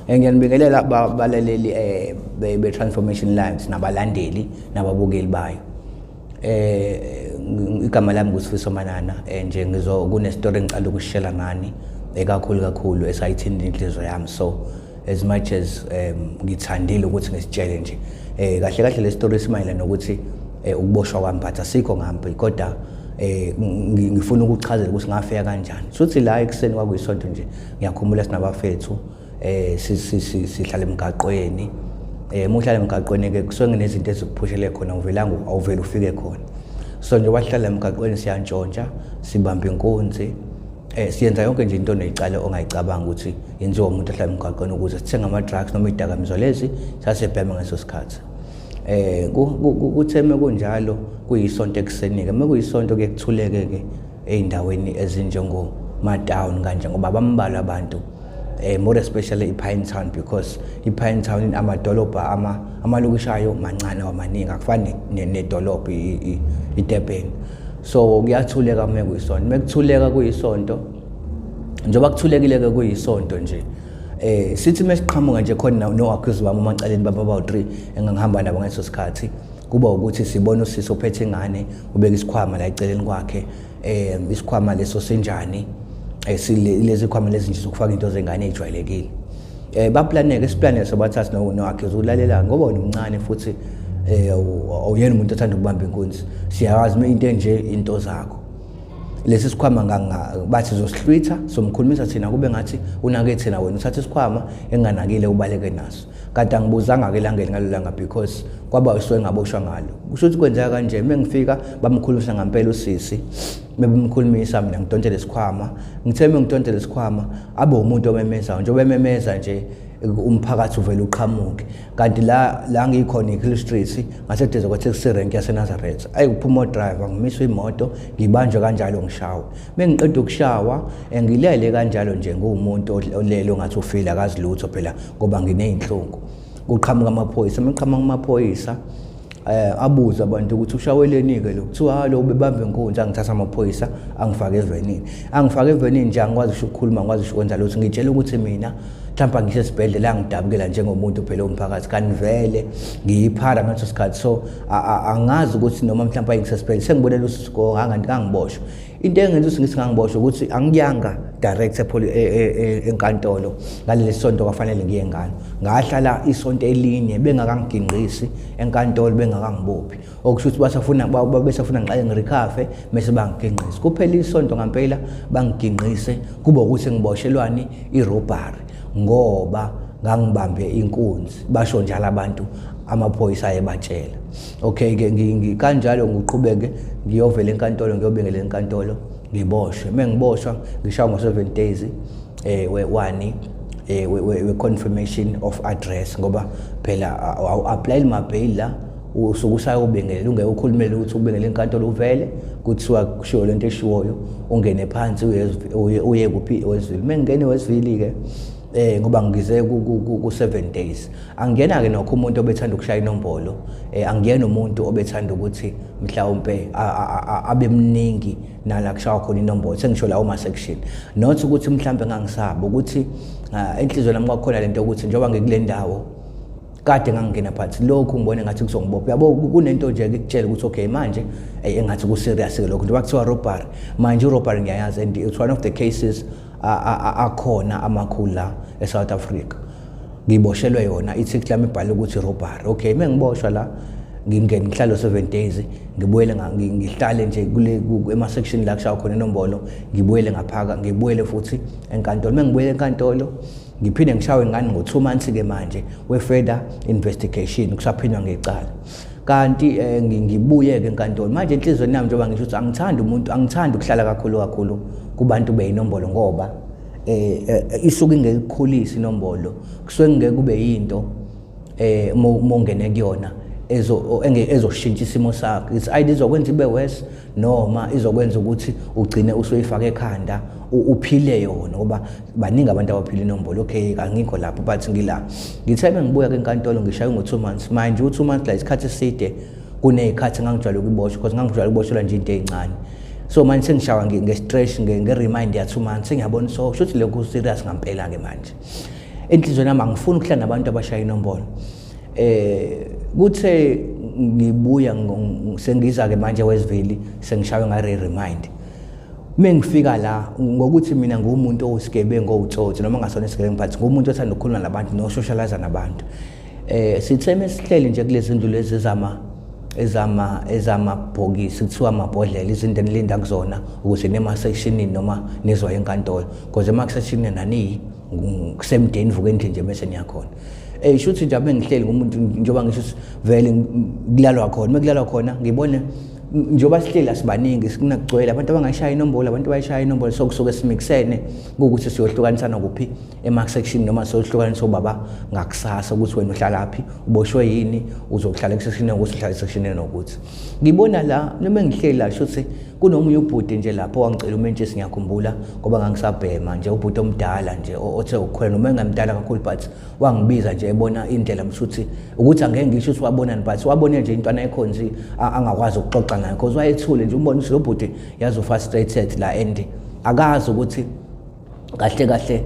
Ngiyanibingelela balaleli be-Transformation Lives nabalandeli nababukeli bayo. Igama lami nguSifiso Manana. Nje ngizo kune-story engicela ukushela nani ekakhulu kakhulu esayithinta inhliziyo yami, so as much as ngithandile ukuthi ngisitshele nje kahle kahle le story simayelana nokuthi ukuboshwa kwami, but asikho ngampi, kodwa ngifuna ukuchazela ukuthi ngafika kanjani. Shuthi la ekuseni kwakuyisonto nje, ngiyakhumbula sinabafethu, sihlala emgaqweni. Uma uhlala emgaqweni ke kusuke kunezinto ezikuphushele khona, uvelanga awuvele ufike khona. So nje wahlala emgaqweni, siyantshontsha, sibamba inkunzi, siyenza yonke nje into oneyicala ongayicabanga ukuthi yenziwa umuntu ohlala emgaqweni ukuze sithenge ama-drugs noma iy'dakamizwa lezi sasebhema ngeso sikhathi. Kuthe kunjalo kuyisonto ekuseni-ke, uma kuyisonto kuye kuthuleke-ke ey'ndaweni ezinjengo-ma-town kanje ngoba bambalwa abantu, more especially i-Pinetown, because i-Pinetown amadolobha amalokishi ayo mancane, awamaningi, akufani nedolobha iDurban. So kuyathuleka uma kuyisonto. Uma kuthuleka kuyisonto, njengoba kuthulekile-ke kuyisonto nje, sithi mesiqhamuka nje khona no-accused bami emacaleni baba abawu-3 engangihamba nabo ngaleso sikhathi, kuba ukuthi sibona usisi ophethe ingane, ubeka isikhwama la eceleni kwakhe. Isikhwama leso sinjani? Lezi khwama lezi nje zokufaka into zengane ejwayelekile. Baplaneke siplaneke sobathathu no-accused ulalela ngoba wena umncane futhi awuyena umuntu othanda ukubamba inkunzi, siyawazi into enje into zakho. Lesi sikhwama bathi zosihlwitha, somkhulumisa thina kube ngathi unake thina, wena uthatha isikhwama enganakile ubaleke naso. Kanti angibuzanga-ke elangeni ngalo langa because kwaba usuke ngaboshwa ngalo. Kusho ukuthi kwenzeka kanje, uma ngifika bamkhulumisa ngampela usisi, bebemkhulumisa, mina ngidonse lesikhwama. Ngithe uma ngidonse lesikhwama, abe umuntu omemezayo. Njengoba ememeza nje, umphakathi uvele uqhamuke. Kanti la ngikhona i-Hill Street, ngaseduze kwe-taxi rank yaseNazareth. Ayi, kuphuma o-driver, ngimiswe imoto, ngibanjwe kanjalo, ngishawe. Mengiqeda ukushawa, ngilele kanjalo nje, nguwumuntu olele ongathi ufile, akazi lutho phela ngoba nginey'nhlungu. Kuqhamuka amaphoyisa. Uma eqhamuka amaphoyisa, abuze abantu ukuthi ushaweleni-ke lo, kuthiwa halo ubebambe inkunzi. Angithatha amaphoyisa, angifake evenini, angifake evenini nje, angikwazi ngisho ukukhuluma, angikwazi ngisho ukwenza lutho. Ngitshela ukuthi mina mhlawumbe angise esibhedlela, angidabukela njengomuntu phela umphakathi, kanti vele ngiyiphara ngaleso sikhathi. So angazi ukuthi noma mhlawumbe ayingisesibhedlela, sengibonela usiko ngangiboshwa. Into engenza ukuthi ngithi ngangiboshwa ukuthi angiyanga direct enkantolo ngaleli sonto kwafanele ngiye ngalo. Ngahlala isonto elinye bengakangigingqisi enkantolo, bengakangibophi, okusho ukuthi basafuna besafuna ngiqale ngi-recover mase bangigingqise. Kuphela isonto ngampela bangigingqise, kuba ukuthi ngiboshelwani? I-robbery, ngoba ngangibambe inkunzi, basho njalo abantu amaphoyisa ayebatshela. Okay ke, kanjalo ngiqhubeke ngiyovela enkantolo, ngiyobingela enkantolo, ngiboshwe. Uma ngiboshwa ngishawa ngo-7 days wani we-confirmation of address, ngoba phela awu-apply ma-bail la, usuke usayobingelela, ungeke ukhulumele ukuthi ubingele enkantolo, uvele kuthiwa kushiwo lento eshiwoyo, ungene phansi uye kuphi? Westville. Uma ngingene Westville-ke, ngoba ngize ku 7 days, angiyena ke nokho umuntu obethanda ukushaya inombolo, angiyena umuntu obethanda ukuthi mhlawumbe abe mningi nala kushawa khona inombolo, sengisho lawo ma section. Not ukuthi mhlawumbe ngangisaba ukuthi enhliziyweni nami kwakhona lento ukuthi njengoba ngikule ndawo kade ngangingena, but lokhu ngibone ngathi kuzongibopha, yabo. Kunento nje ekutshela ukuthi okay, manje engathi ku serious ke lokhu njengoba kuthiwa robbery. Manje i-robbery ngiyayazi and it's one of the cases akhona amakhulu la eSouth Africa. Ngiboshelwe yona, i-ticket lami ibhale ukuthi robbery. Okay, mengiboshwa la, ngingene ngihlale 7 days, ngibuyele ngihlale nje kule ema section la kushawa khona inombolo, ngibuyele ngaphaka, ngibuyele futhi enkantolo. Mengibuyele enkantolo, ngiphinde ngishawe ngani? Ngo-2 months ke manje we-further investigation, kusaphinywa ngecala. Kanti ngibuye ke enkantolo manje, enhliziyweni yami njengoba ngisho ukuthi angithandi umuntu, angithandi ukuhlala kakhulu kakhulu kubantu beyinombolo, ngoba isuke ingekukhulisa inombolo, kusuke ngeke kube yinto mongene kuyona ezo ezoshintsha isimo sakho. It's either izokwenza ibe worse noma izokwenza ukuthi ugcine usuyifaka ekhanda, uphile yona, ngoba baningi abantu abaphila inombolo. Okay, angikho lapho, but ngila ngithe bengibuya enkantolo, ngishaye ngo-2 months. Manje u-2 months la isikhathi eside kuney'khathi engangijwayele ukuboshwa, because ngangijwayele ukuboshelwa nje into ey'ncane. So manje sengishawa nge-stress, nge-remind ya 2 months, sengiyabona, so kusho ukuthi lokhu serious ngampela-ke manje. Enhliziyweni yami angifuni ukuhlala nabantu abashaya inombolo. Kuthe ngibuya sengiza ke manje Westville, sengishaywe nga remind. Mengifika la, ngokuthi mina ngumuntu owusigebengu, owutsotsi, noma ngasona isigebengu, but ngumuntu othanda ukukhuluma nabantu no-socialize nabantu. Sithe mesihleli nje kulezi ndlu lezi ezama ezama ezamabhokisi, kuthiwa amabhodlela, izinto enilinda kuzona ukuze nema-sectionini noma nizwa enkantolo, because ema-sectionini naniyi kusemdeni, vuka endlini nje bese niyakhona. Shuthi nje abe ngihleli ngumuntu, njengoba ngisho ukuthi vele kulalwa khona, mekulalwa khona ngibone njengoba sihleli asibaningi, kunakugcwele abantu abangayishaya inombolo, abantu abayishaya inombolo. So kusuke simikisene kuwukuthi siyohlukanisana kuphi ema-section, noma siyohlukanisa obaba ngakusasa ukuthi wena uhlalaphi, uboshwe yini, uzohlala ku-section ukuthi uhlala e-sectionini. Nokuthi ngibona la noma engihleli la, shuthi kunomunye ubhuti nje lapho wangicela umentshisi. Ngiyakhumbula ngoba ngangisabhema nje, ubhuti omdala nje othe ukukhwela, noma engamdala kakhulu, but wangibiza nje ebona indlela, mshuthi ukuthi angeke ngisho ukuthi wabonani, but wabone nje intwana ekhonzi angakwazi ukuxoxa nayo, because wayethule nje, umbona ukuthi lo bhuti yazi u-frustrated la and akazi ukuthi kahle kahle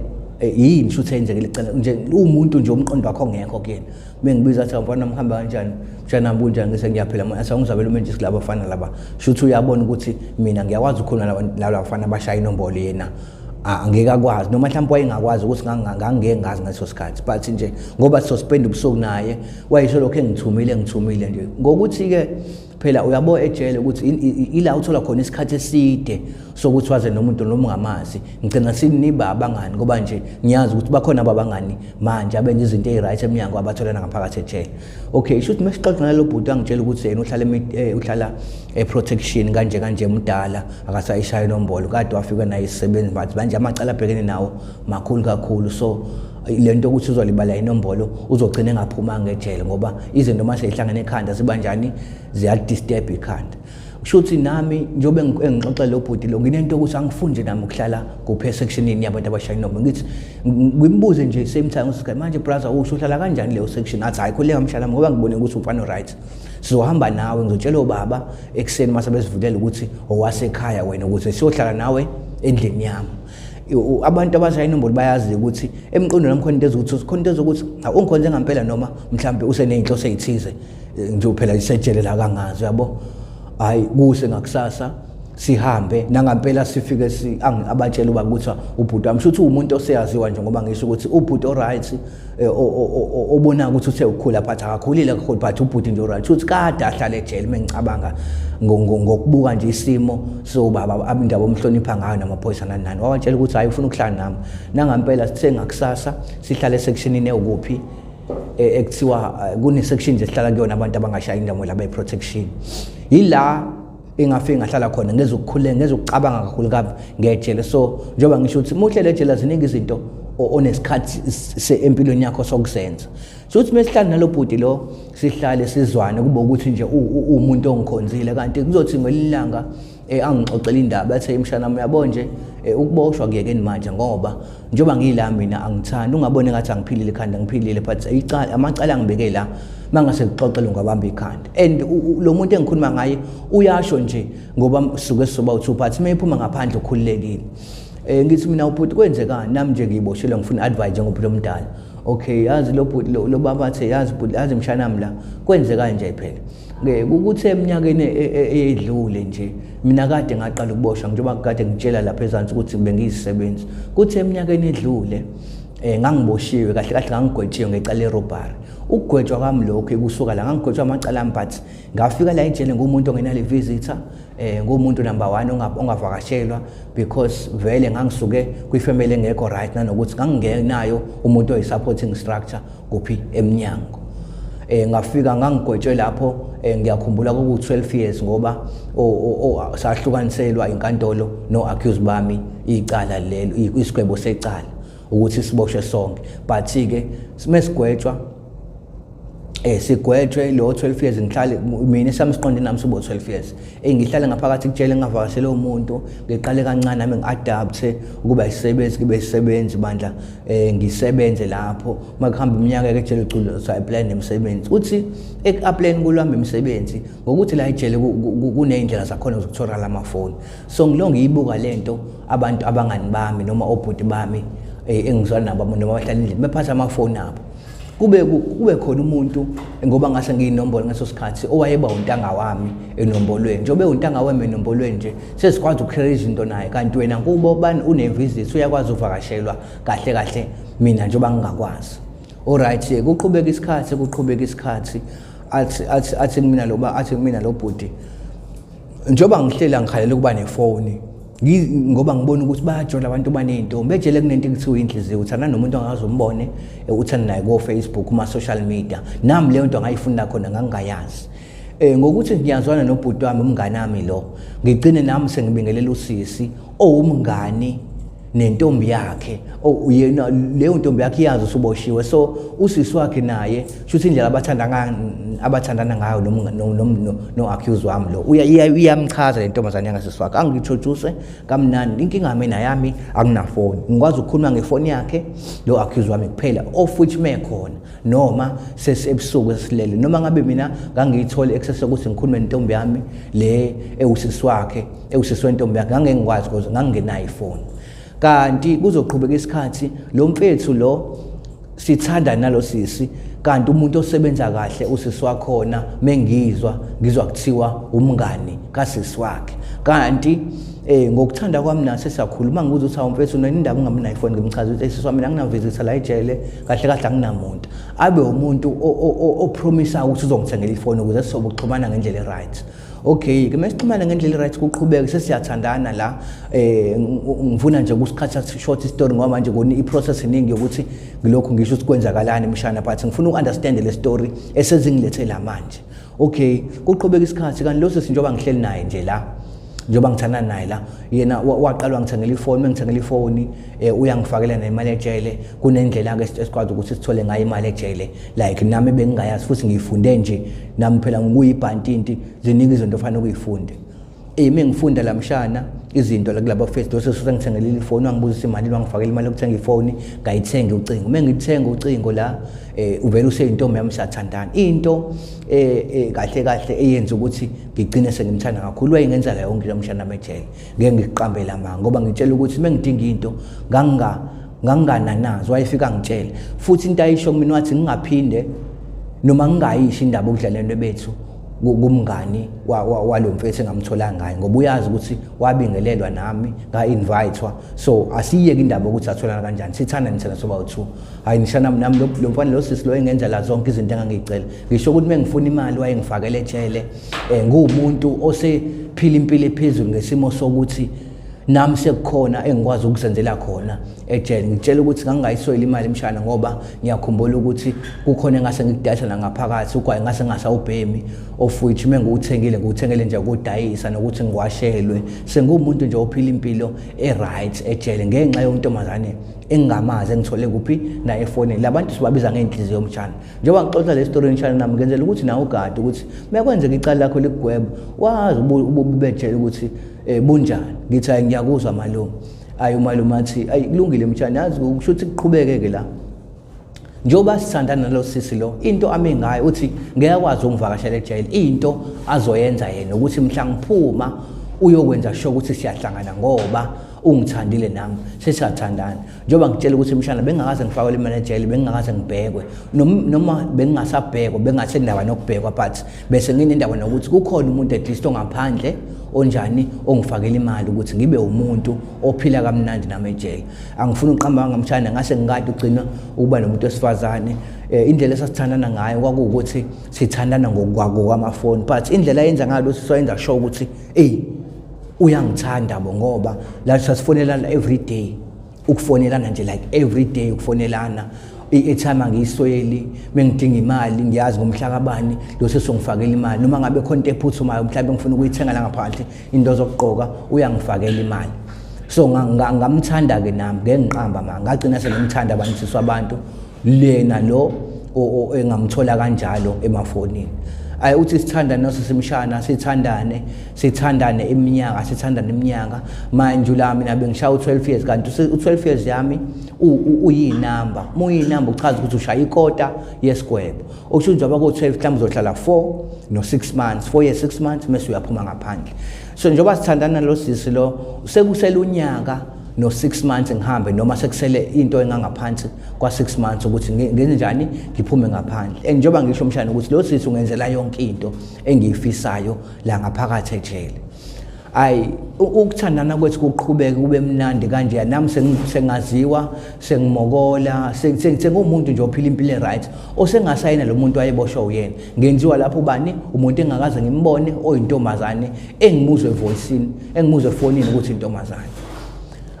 yini shuthi eyenzekile icala nje, umuntu nje umqondo wakho ongekho kuyena. Mengibiza athi, "Mfana, mhamba kanjani mshana wami, kunjani?" Ngise ngiyaphila manje. Athi ngizabela umentshisi kulaba bafana laba. Shuthi uyabona ukuthi mina ngiyakwazi ukukhuluma laba bafana abashaya inombolo, yena angeke akwazi, noma mhlawumbe wayengakwazi ukuthi ngangeke ngazi ngaleso sikhathi, but nje ngoba sizospenda ubusuku naye, wayesho lokho engithumile nje ngokuthi-ke phela uyabo ejele ukuthi ila uthola khona isikhathi eside sokuthi waze nomuntu noma ungamazi. Ngigcina siniba abangani, ngoba nje ngiyazi ukuthi bakhona abangani manje abenza izinto ezi-right emnyango abatholana ngaphakathi ejele. Okay, shuthi mesixoxa nalo bhuti, angitshela ukuthi yena uhlala uhlala e-protection kanje kanje, mdala, akasayishaya inombolo, kade wafika naye isisebenzi, but manje amacala abhekene nawo makhulu kakhulu. So le nto ukuthi uzolibala inombolo, uzogcina engaphumanga ejele, ngoba izinto mase zihlangene ekhanda zibanjani, ziyadisturb ikhanda. Kusho ukuthi nami njengoba engixoxela lo bhuti lo, nginento yokuthi angifuni nje nami ukuhlala kuphi esectionini yabantu abashaya inombolo. Ngithi ngimbuze nje same time ukuthi, "Manje brother, usho uhlala kanjani leyo section?" Athi, "Hayi, khuleka mshana, ngoba ngibone ukuthi umfana right, sizohamba nawe, ngizotshela ubaba ekuseni mase besivulela ukuthi owasekhaya wena, ukuthi siyohlala nawe endlini yami." Abantu abashaya inombolo bayazi ukuthi emqondweni wami khona into ezokuthi, khona into ezokuthi ungikhonze ngampela, noma mhlawumbe useney'nhloso ey'thize nje, phela isejele la kangazi, uyabo. Hayi, kuse ngakusasa sihambe nangampela, sifike si abatshela ubaba ukuthi ubhuti wami shuthi umuntu oseyaziwa nje, ngoba ngisho ukuthi ubhuti oright, obona ukuthi uthe ukukhula, but akakhulile kakhulu, but ubhuti nje oright, shuthi kade ahlale ejele. Mengicabanga ngokubuka nje isimo sobaba, indaba omhlonipha ngayo namaphoyisa nani nani, wawatshela ukuthi hayi, ufuna ukuhlala nami. Nangampela sithe ngakusasa sihlale esectionini ewukuphi, ekuthiwa kune-section nje esihlala kuyona abantu abangashayi indawo laba e-protection, yila engafike ngahlala khona. Ngezokukhuleka, ngezokucabanga kakhulu kabi ngejele. So njengoba ngisho ukuthi muhle le jele, ziningi izinto onesikhathi empilweni yakho sokuzenza. So uthi mesihlale nalo bhuti lo, sihlale sizwane, kube ukuthi nje umuntu ongikhonzile. Kanti kuzothi ngelinye ilanga angixoxela indaba, athi, "Mshana wami, uyabo nje, ukuboshwa kuyekeni manje, ngoba njengoba ngiyila mina angithandi ungaboni ngathi angiphilile ekhanda, ngiphilile, but icala, amacala angibeke la, mangase kuxoxele ungabamba ikhanda." And lo muntu engikhuluma ngaye uyasho nje ngoba sisuke sizoba u-two, but uma ephuma ngaphandle ukhululekile. Ngithi mina, "Ubhuti, kwenzekani? Nami nje ngiyiboshelwe, ngifuna advice njengobhuti omdala." Okay, yazi lo bhuti lo baba athi, "Yazi bhuti, yazi mshana wami, la kwenzekani nje phela ke ukuthi eminyakeni eyedlule nje mina kade ngaqala ukuboshwa, njengoba kade ngitshela lapha ezansi ukuthi bengiyisisebenzi, kuthi eminyakeni edlule ngangiboshiwe, kahle kahle ngangigwetshiwe ngecala lerobbery. Ukugwetshwa kwami lokho kusuka la ngangigwetshwa amacala ami, but ngafika la ejele ngumuntu ongenalo visitor, ngumuntu number 1 ongavakashelwa, because vele ngangisuke kwifamily engekho right, nanokuthi ngangingenayo umuntu oyi-supporting structure kuphi emnyango. Ngafika ngangigwetshwe lapho, ngiyakhumbula kuku 12 years, ngoba sahlukaniselwa inkantolo no accused bami icala lelo, isigwebo secala ukuthi siboshwe sonke. But ke simesigwetshwa, sigwetshwe lo 12 years, ngihlale mina esami siqonde nami sibo 12 years, ngihlale ngaphakathi kujele, ngingavakashele umuntu. Ngiqale kancane nami ngi-adapte ukuba isisebenzi, kibe isisebenzi bandla, ngisebenze lapho. Makuhamba iminyaka ke ejele uculo sa apply nemisebenzi, uthi eku-applyeni kulwami imisebenzi, ngokuthi la ejele kuney'ndlela zakhona zokuthola lamafoni. So ngilo ngiyibuka lento, abantu abangani bami noma obhuti bami Engizwana nabo noma abahlala endlini bephatha amafoni abo, kube khona umuntu, ngoba ngase ngiyinombolo ngaso sikhathi, owayeba untanga wami enombolweni. Njengoba untanga wami enombolweni nje, sesikwazi ukukhela izinto naye, kanti wena kubo bani une-visit, uyakwazi ukuvakashelwa kahle kahle, mina njengoba ngingakwazi. Alright, kuqhubeka isikhathi, kuqhubeka isikhathi, athi kumina lo, athi kumina lo bhuti, njengoba ngihlela ngikhalela ukuba nefoni, ngoba ngibona ukuthi bayajola abantu baney'ntombi ejele. Kunento ekuthiwa inhliziyo, uthanda nomuntu ongaze umbone, uthanda naye ko-Facebook, kuma-social media. Nami leyo nto ngayifunda khona, ngangingayazi. Ngokuthi ngiyazwana nobhuti wami, umngani wami lo, ngigcine nami sengibingelela usisi owumngani nentombi yakhe. Oh, yena leyo ntombi yakhe iyazi usuboshiwe, so usisi wakhe naye, shuthi indlela abathanda abathandana ngayo no accuse wami lo uyamchaza le ntombazane yangasisi wakhe. Angi-introduce kamnandi. Inkinga mina yami, anginafoni, ngikwazi ukukhuluma ngefoni yakhe lo accuse wami kuphela, of which mekhona noma sesebusuku esilele, noma ngabe mina ngangiyithola access yokuthi ngikhulume nentombi yami le ewusisi wakhe, ewusisi wentombi yakhe, ngangeke ngikwazi because ngangingenayo ifoni. Kanti kuzoqhubeka isikhathi, lo mfethu lo sithanda nalo sisi, kanti umuntu osebenza kahle usisi wakhona, mengizwa ngizwa kuthiwa umngani kasisi wakhe. Kanti ngokuthanda kwami naso siyakhuluma, ngibuza ukuthi, "Hawu mfethu, nina indaba ungabi nayo ifoni?" Ngimchaza ukuthi, "Sisi wami, angina-visitor la ejele, kahle kahle anginamuntu." Abe umuntu o-promisa ukuthi uzongithengela ifoni ukuze sizobe ukuxhumana ngendlela e-right. Okay ke, mesixhumana ngendlela e-right, kuqhubeke, sesiyathandana la. Ngifuna nje ukusikhatha short story, ngoba manje koni i-process iningi yokuthi ngilokhu ngisho ukuthi kwenzakalani mshana, but ngifuna uku-understand le story esezingilethe la manje. Okay, kuqhubeka isikhathi, kanti lo sisi, njengoba ngihleli naye nje la, njengoba ngithandana naye la, yena waqala wangithengela ifoni. Mengithengela ifoni, uyangifakela nemali ejele. Kunendlela ke esikwazi ukuthi sithole ngayo imali ejele, like nami bengingayazi futhi ngiyifunde nje nami phela ngikuyibhantinti. Ziningi izinto ofanele ukuyifunde. Mengifunda la mshana izinto la kulabo Facebook, sesengithengelile ifoni, wangibuza imali, wangifakela imali yokuthenga ifoni, ngayithenga ucingo. Mengithenga ucingo la, uvela useyintombi yami, siyathandana. Into kahle kahle eyenza ukuthi ngigcine sengimthanda kakhulu, wayengenza la yonke lo mshana mejele. Ngeke ngiqambe lamanga, ngoba ngitshela ukuthi mengidinga into ngangingananazi, wayefika ngitshele. Futhi into ayisho kumina, wathi ngingaphinde noma ngingayisho indaba obudlalelwe bethu kumngani walo mfethu engamthola ngayo, ngoba uyazi ukuthi wabingelelwa nami nga-invitwa, so asiyeke indaba yokuthi atholana kanjani, sithanda thina soba u-two. Hayi nishana nami lo mfana, lo sisi lo engenza la zonke izinto engangiyicela. Ngisho ukuthi mengifuna imali wayengifakele ejele. Nguwumuntu osephila impilo ephezulu ngesimo sokuthi nami sekukhona engikwazi ukuzenzela khona ejele. Ngitshela ukuthi ngangingayisweli imali mshana, ngoba ngiyakhumbula ukuthi kukhona engase ngikudayisa nangaphakathi ugwayi, ngase ngingasawubhemi, of which uma ngiwuthengile ngiwuthengele nje ukudayisa nokuthi ngiwashelwe. Senguwumuntu nje ophila impilo e-right ejele ngenxa yontombazane engingamazi, engithole kuphi naye efonini. Labantu sibabiza ngey'nhliziyo mshana. Njengoba ngixoxa le story mshana nami, ngenzela ukuthi nawe ugade ukuthi mekwenzeka icala lakho likugweba, wazi ububi bejele ukuthi bunjani. Ngithi, "Hayi, ngiyakuzwa malume." Ayi, umalume athi, "Ayi, kulungile mshana." Yazi kusho ukuthi kuqhubeke-ke la, njengoba sithandana nalo sisi lo, into ame ngayo uthi ngeke akwazi ukungivakashela ejele. Into azoyenza yena ukuthi mhla ngiphuma uyokwenza sure ukuthi siyahlangana, ngoba ungithandile nami sesiyathandana. Njengoba ngitshela ukuthi mshana, bengingakaze ngifakelwe imali ejele, bengingakaze ngibhekwe, noma bengingasabhekwa, bengingasendawo nokubhekwa, but bese nginendaba nokuthi kukhona umuntu at least ongaphandle onjani ongifakela imali ukuthi ngibe umuntu ophila kamnandi nami ejele. Angifuni uqamba ngamshana, ngase ngikade ugcina ukuba nomuntu wesifazane. Indlela esasithandana ngayo kwakuwukuthi sithandana ngokwamafoni, but indlela ayenza ngayo lo sisi, sure ukuthi ey, uyangithanda bo, ngoba la sasifonelana every day, ukufonelana nje like every day ukufonelana. I-airtime angiyisweli, mengidinga imali ngiyazi ngomhla kabani lo sesongifakela imali, noma ngabe khona into ephuthumayo mhlawumbe ngifuna ukuyithenga la ngaphandle, into zokugqoka, uyangifakela imali. So ngamthanda-ke nami, ngeke ngiqamba ma, ngagcina sengimthanda abantu sisi wabantu lena lo engamthola kanjalo emafonini. Ayi, uthi sithandane nosesimshana, sithandane, sithandane iminyaka, sithandane iminyaka. Manje la mina bengishaya u-12 years, kanti u-12 years yami uyinamba, uma uyinamba uchaza ukuthi ushaya ikota yesigwebo, okusho njengoba ko-12 mhlawumbe uzohlala 4 no-6 months, 4 years 6 months, mese uyaphuma ngaphandle. So njengoba sithandana lo sisi lo, sekusele unyaka. no 6 months ngihambe, noma sekusele into engangaphansi kwa 6 months ukuthi ngenze njani ngiphume ngaphandle. And njengoba ngisho mshana ukuthi lo sisi ungenzela yonke into engiyifisayo la ngaphakathi ejele. Ayi, ukuthandana kwethu kuqhubeke kube mnandi kanje, nami sengaziwa, sengimokola, sengumuntu nje ophila impilo e-right, osengasayina lo muntu wayeboshwa uyena. Ngenziwa lapho ubani umuntu engakaze ngimbone, oyintombazane, engimuzwe evoicini, engimuzwe efonini ukuthi intombazane.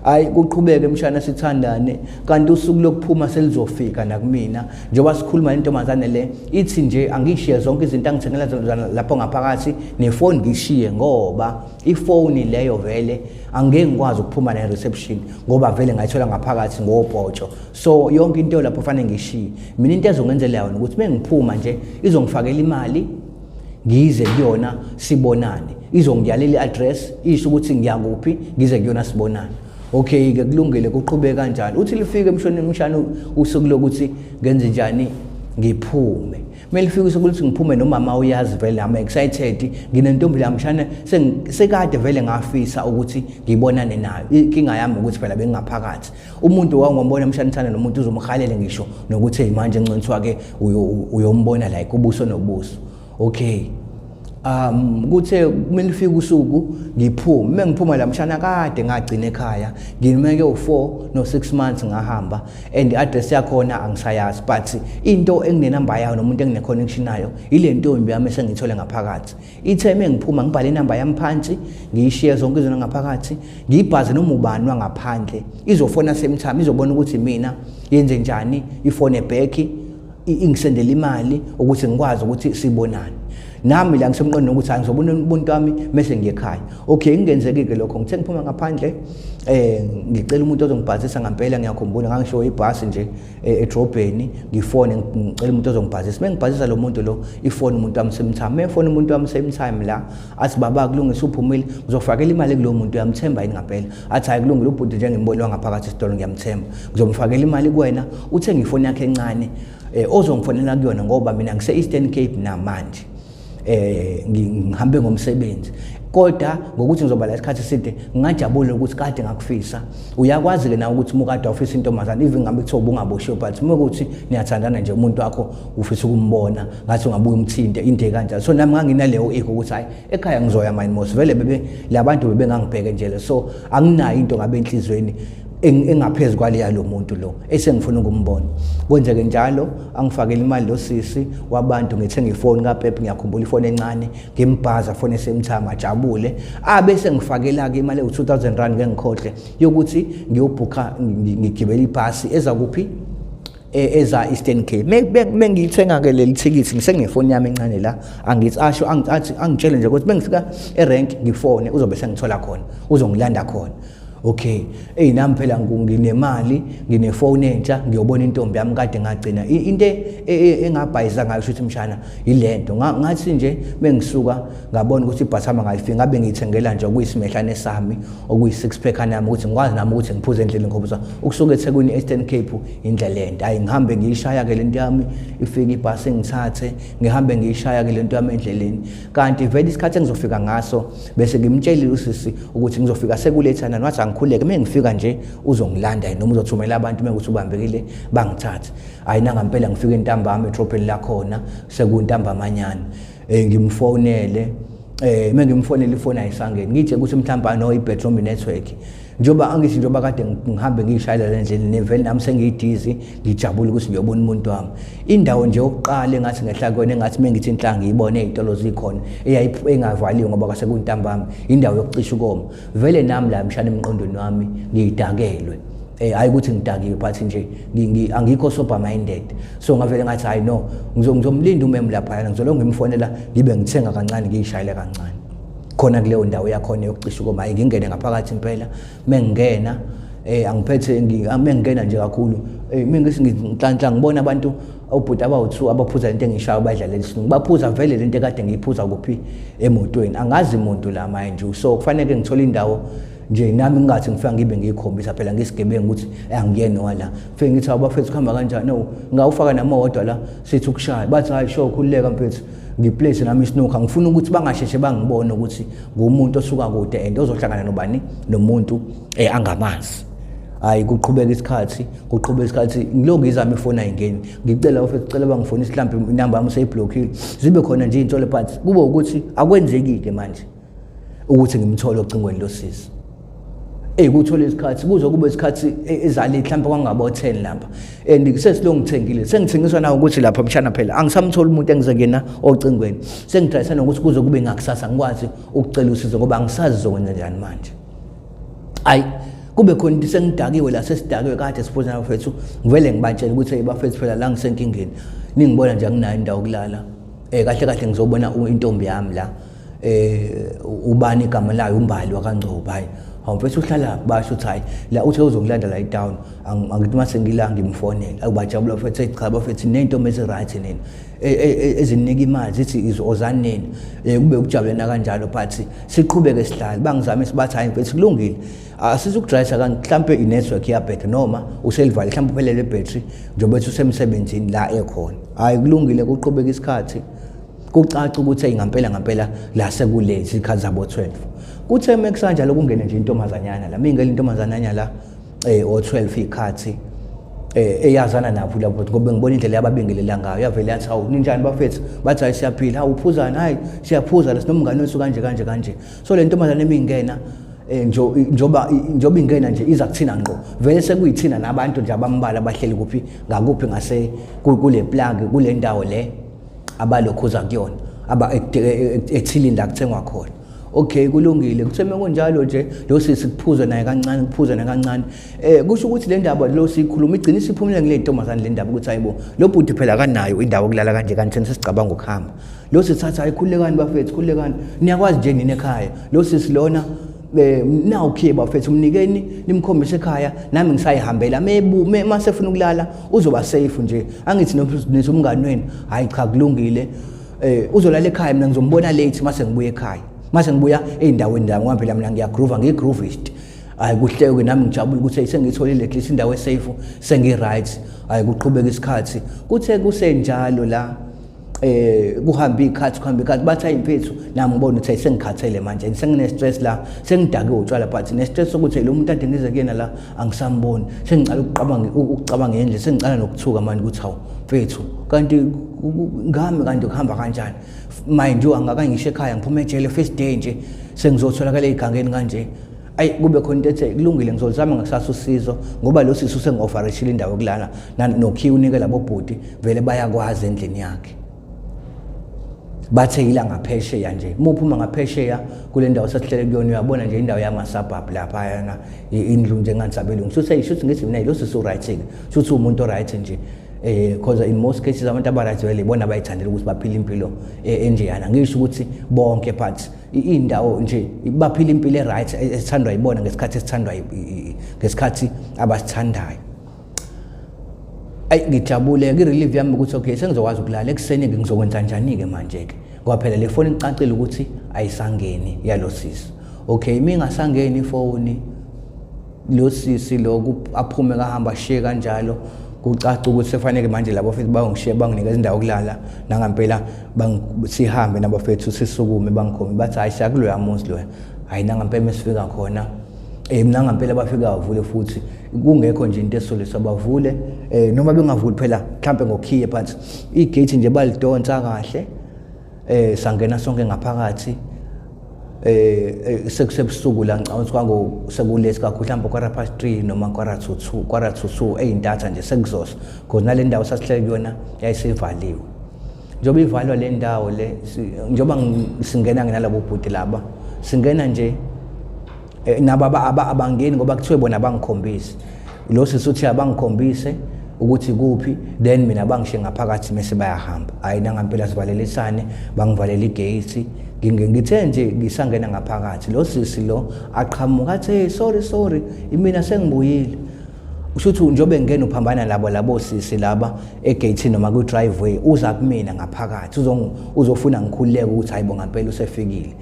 Hayi, kuqhubeke mshana, sithandane, kanti usuku lokuphuma selizofika nakumina. Njengoba sikhuluma, intombazane le ithi nje angishiye zonke izinto angithengela zona lapho ngaphakathi, nefoni ngishiye, ngoba ifoni leyo vele angeke ngikwazi ukuphuma ne-reception, ngoba vele ngayithola ngaphakathi ngobhotsho. So yonke into lapho fanele ngishiye. Mina into ezongenzela yona ukuthi mengiphuma nje izongifakela imali, ngize kuyona sibonane. Izongiyalela i-address, isho ukuthi ngiyakuphi, ngize kuyona sibonane. Okay ke, kulungile, kuqhubeke kanjalo. Uthi lifike emshoneni umshana usuku lokuthi ngenze njani ngiphume. Kumele lifike usuku lokuthi ngiphume, nomama uyazi vele, I'm excited, nginentombi la mshana, sekade vele ngafisa ukuthi ngibonane nayo. Inkinga yami ukuthi phela bengingaphakathi. Umuntu wangibona mshana thana nomuntu uzomhalele ngisho nokuthi hey, manje nconthiwa ke uyombona like ubuso nobuso. Okay, kuthe kumele ufike usuku ngiphume. Mengiphuma la mshana, kade ngagcina ekhaya ngimeke u4 no 6 months ngahamba, and i-address yakhona angisayazi, but into enginenamba yayo nomuntu engine connection nayo ile ntombi yami esengithole ngaphakathi. Ithe mengiphuma ngibhale inamba yami phansi, ngiyishiye zonke izinto ngaphakathi, ngiyibhaze noma ubani wangaphandle izofona same time, izobona ukuthi mina yenze njani, ifone back, ingisendele imali ukuthi ngikwazi ukuthi sibonane. Nami la ngisemqondweni ukuthi hayi, ngizobona ubuntu wami mase ngiye ekhaya. Okay, kungenzeki-ke lokho. Ngithe ngiphuma ngaphandle, ngicela umuntu ozongibhazisa ngampela. Ngiyakhumbula ngangisho ibhasi nje edrobheni, ngifone ngicela umuntu ozongibhazisa. Mengibhazisa lo muntu lo, ifone umuntu wami same time. Mefone umuntu wami same time la, athi, "Baba, kulungisa, uphumile, ngizofakela imali kulo muntu. Uyamthemba yini ngampela?" Athi, "Hayi, kulungile, ubhuti nje ngimbone wangaphakathi esitolo, ngiyamthemba, ngizomfakela imali kuwena, uthenge ifoni yakhe encane ozongifonela kuyona, ngoba mina ngise Eastern Cape namanje, ngihambe ngomsebenzi, kodwa ngokuthi ngizoba la isikhathi eside, ngingajabula ukuthi kade ngakufisa." Uyakwazi ke nawe ukuthi mukade wafisa intombazane, even ngabe kuthiwa ubungaboshiwe, but uma kuthi niyathandana nje, umuntu wakho ufisa ukumbona, ngathi ungabuye umthinte, into ekanjalo. So nami nganginaleyo ego ukuthi hayi, ekhaya ngizoya mine mos, vele bebe labantu bebengangibheke nje, so anginayo into ngabe enhlizweni engaphezu kwaleya lo muntu lo esengifuna ukumbona. Kwenzeke njalo, angifakele imali lo sisi wabantu, ngithenga ifoni kaPep, ngiyakhumbula ifoni encane, ngimbhaza fone same time, ajabule. Abe sengifakela ke imali ewu-2000 rand, ngeke ngikhohle, yokuthi ngiyobhukha ngigibela ibhasi eza kuphi, eza Eastern Cape. Mengiyithenga ke leli thikithi, ngisenefoni yami encane la, angithi asho athi angitshele nje ukuthi mengifika erank ngifone, uzobe sengithola khona, uzongilanda khona. Okay, ey, nami phela nginemali, nginefoni entsha, ngiyobona intombi yami kade ngagcina. Into engabhayiza ngayo ukuthi mshana ilento, ngathi nje mengisuka ngabona ukuthi ibhasi hamba ngayifika, ngabe ngiyithengela nje okuyisimehlane sami, okuyi-six pack nami, ukuthi ngikwazi nami ukuthi ngiphuze endleleni, ngoba ukusuka eThekwini Eastern Cape indlela ende. Hayi, ngihambe ngiyishaya ke lento yami, ifike ibhasi ngithathe, ngihambe ngiyishaya ke lento yami endleleni. Kanti vele isikhathi engizofika ngaso bese ngimtshelile usisi ukuthi ngizofika sekulethana, wathi angikhuleke, uma ngifika nje uzongilanda yena noma uzothumela abantu uma kuthi ubambekile bangithathe. Hayi, nangampela ngifike ntambama edrobheni lakhona, sekuntambamanyana, ngimfonele, mengimfonela ifoni ayisangeni. Ngitshe ukuthi mhlawumbe ano i-bedroom network, njengoba angithi njengoba kade ngihambe ngiyishayela le ndlela, nevele nami sengiyidizi, ngijabule ukuthi ngiyobona umuntu wami. Indawo nje yokuqala engathi ngehla kuyona, engathi mengithi inhlanga ngiyibone ey'tolo zikhona engavaliwe ngoba kwase kuntambama, indawo yokucisha ukoma. Vele nami la mshana emqondweni wami ngiyidakelwe, hayi ukuthi ngidakiwe, but nje angikho sober minded. So ngavele ngathi, hayi no, ngizomlinda umem laphayana, ngizolokhu ngimfonela, ngibe ngithenga kancane, ngiyishayele kancane khona kuleyo ndawo yakhona yokucisha ukoma. Hayi, ngingene ngaphakathi impela. Mengingena, angiphethe, mengingena nje kakhulu, mengithi nginhlanhla ngibona abantu, obhuti abawu-2 abaphuza lento engishayo, badlalela isilungu, baphuza vele lento ekade ngiyiphuza kuphi, emotweni. Angazi muntu la manje, so kufanele ngithole indawo nje nami ngingathi ngifika ngibe ngiyikhombisa phela ngisigebengu ukuthi angiyena wala. Fike ngithi, "Awubafethu, kuhamba kanjani? No, ngawufaka nami owodwa la, sithi ukushaya." Bathi, "Hayi sure, khululeka mfethu." Ngiplace nami isnooker, ngifuna ukuthi bangasheshe bangibone ukuthi ngumuntu osuka kude and ozohlangana nobani, nomuntu angamazi. Hayi, kuqhubeka isikhathi, kuqhubeka isikhathi, ngilokhu ngizama ifoni ayingeni. Ngicela bafethu, cela bangifonise, mhlawumbe inamba yami useyiblockile, zibe khona nje iy'nsolo, but kube ukuthi akwenzeki-ke manje ukuthi ngimthole ocingweni losisi. Eyi, kuthola isikhathi kuze kube isikhathi ezali mhlawumbe kwangabo 10 lapha, and sesilokhu ngithengile, sengithengiswa nawo ukuthi lapha mshana phela angisamtholi umuntu engize kuyena ocingweni. Sengidrayisa nokuthi kuze kube ngakusasa ngikwazi ukucela usizo ngoba angisazi zokwenza njani manje. Ayi, kube khona into, sengidakiwe la, sesidakiwe kade siphuza nabafethu, ngivele ngibatshele ukuthi hey bafethu, phela la ngisenkingeni, ningibona nje anginayo indawo yokulala. Kahle kahle ngizobona intombi yami la, ubani igama layo, uMbali wakaNgcobo. Hayi, hawu mfethu, uhlala, basho ukuthi hayi la uthe uzongilanda la e-town. Angithi mase ngila ngimfonele, akubajabula bafethu. Hey cha bafethu, ney'ntombi ezi-right nina ezinika imali, zithi ozani nini. Kube ukujabulena kanjalo, but siqhubeke sihlale, bangizame sibathi hayi mfethu, kulungile, asizukudrayisa kanti mhlampe i-network iyabheda noma uselivale, mhlawumbe uphelele ibhetri njengoba ethi usemsebenzini la ekhona. Hhayi, kulungile, kuqhubeka isikhathi, kucaca ukuthi eyi ngampela ngampela la sekulate, izikhathi zabo 12. Kuthe uma kusanjalo kungene nje intombazanyana la, mingele intombazanyana la o 12 ikhathi eyazana nabo lapho, ngoba ngibona indlela yababingelela ngayo. Yavele yathi, "Hawu, ninjani bafethu?" Bathi, "Hayi, siyaphila." "Hawu, uphuzani?" "Hayi, siyaphuza la, sinomngane wethu kanje kanje kanje." So le ntombazane emingena njoba ingena nje iza kuthina ngqo, vele sekuyithina nabantu nje abambala abahleli kuphi ngakuphi ngase kule plug, kule ndawo le abalokhuza kuyona, aba ethilini la kuthengwa khona. Okay, kulungile, kuthe kunjalo nje lo sisi kuphuzwe naye kancane, kuphuzwe naye kancane. Kusho ukuthi le ndaba lo sikhuluma igcina isiphumile ngile ntombazane le ndaba, ukuthi hayibo, lo bhuti phela akanayo indawo yokulala kanje kanti thina sesicabanga ukuhamba. Lo sithatha, "Ayikhululekani bafethu, khululekani, niyakwazi nje nini ekhaya." Lo sisi lona, "Nawu khiye bafethu, mnikeni nimkhombise ekhaya, nami ngisayihambela, mebu mase efuna ukulala uzoba safe nje, angithi nithi umngani wenu." "Hayi cha, kulungile, uzolala ekhaya, mina ngizombona late mase ngibuya ekhaya, mase ngibuya ey'ndaweni zami, ngoba phela mina ngiyagroova, ngiyi-groovist." Hayi, kuhleke, nami ngijabule ukuthi sengiyitholile at least indawo esafe, sengi-right. Hayi, kuqhubeka isikhathi, kuthe kusenjalo la kuhamba ikhathi, kuhamba ikhathi, bathi hayi mfethu, nami ngibona ukuthi sengikhathele manje, sengine stress la, sengidake utshwala, but ne stress sokuthi lo muntu ade ngize kuyena la angisamboni. Sengicala ukucabanga ngendlela, sengicala nokuthuka manje ukuthi hawu mfethu, kanti ngami kanti kuhamba kanjani? Mind you, angaka ngisho ekhaya, ngiphume ejele first day nje, sengizotholakala egangeni kanje. Ayi, kube khona into ethi kulungile, ngizolizama ngakusasa usizo, ngoba lo sisi usengi-offerishile indawo yokulala nokhiye unike labo bhuti, vele bayakwazi endlini yakhe. Bathe yila ngaphesheya nje, uma uphuma ngaphesheya kule ndawo sesihlele kuyona, uyabona nje indawo yama-suburb laphayana, indlu nje engathi abelungu. Shuthi shuthi ngithi mina lo sisi u-right-ke, shuthi umuntu o-right nje, cause in most cases abantu aba-right vele ibona abayithandela ukuthi baphile impilo enjeyana. Ngisho ukuthi bonke, but iy'ndawo nje baphila impilo e-right esithandwa yibona ngesikhathi esithandwa ngesikhathi abasithandayo. Ayi, ngijabule, i-relief yami ukuthi okay, sengizokwazi ukulala. Ekuseni-ke ngizokwenza njani-ke manje-ke, ngoba phela le foni icacile ukuthi ayisangeni yalo sisi? Okay, uma ingasangeni ifoni, lo sisi lo aphume kahamba ashiye kanjalo, kucaca ukuthi sefanele manje labo futhi bangishiye, banginikeza indawo yokulala. Nangampela sihambe nabafethu, sisukume, bangikhombe, bathi hayi, siya kuloya muzi loya. Hayi, nangampela mesifika khona, nangampela bafika bavule futhi, kungekho nje into esolisa, bavule noma bengavuli phela mhlambe ngokhiye, but igate nje balidonsa kahle. Sangena sonke ngaphakathi. Sekusebusuku la, ngicabanga ukuthi kwango sekulate kakhulu, mhlawumbe 3:15 noma 1:45, 1:45 eyintatha nje, sekuzosa, because nale ndawo sasihlele kuyona yayisivaliwe. Njengoba ivalwa le ndawo le, njengoba singena ngenalabo bhuti laba, singena nje, nabo abangeni ngoba kuthiwe bona bangikhombise. Lo sisi uthi abangikhombise ukuthi kuphi, then mina bangishiye ngaphakathi mase bayahamba. Hayi, nangampela sivalelisane, bangivalela igate. Ngithe nje ngisangena ngaphakathi, lo sisi lo aqhamuka athi, "Hey, sorry, sorry, imina sengibuyile." Usho ukuthi njengoba ngena uphambana labo sisi laba egate noma ku driveway, uza kumina ngaphakathi, uzofuna ngikhululeke ukuthi hayibo, ngampela usefikile.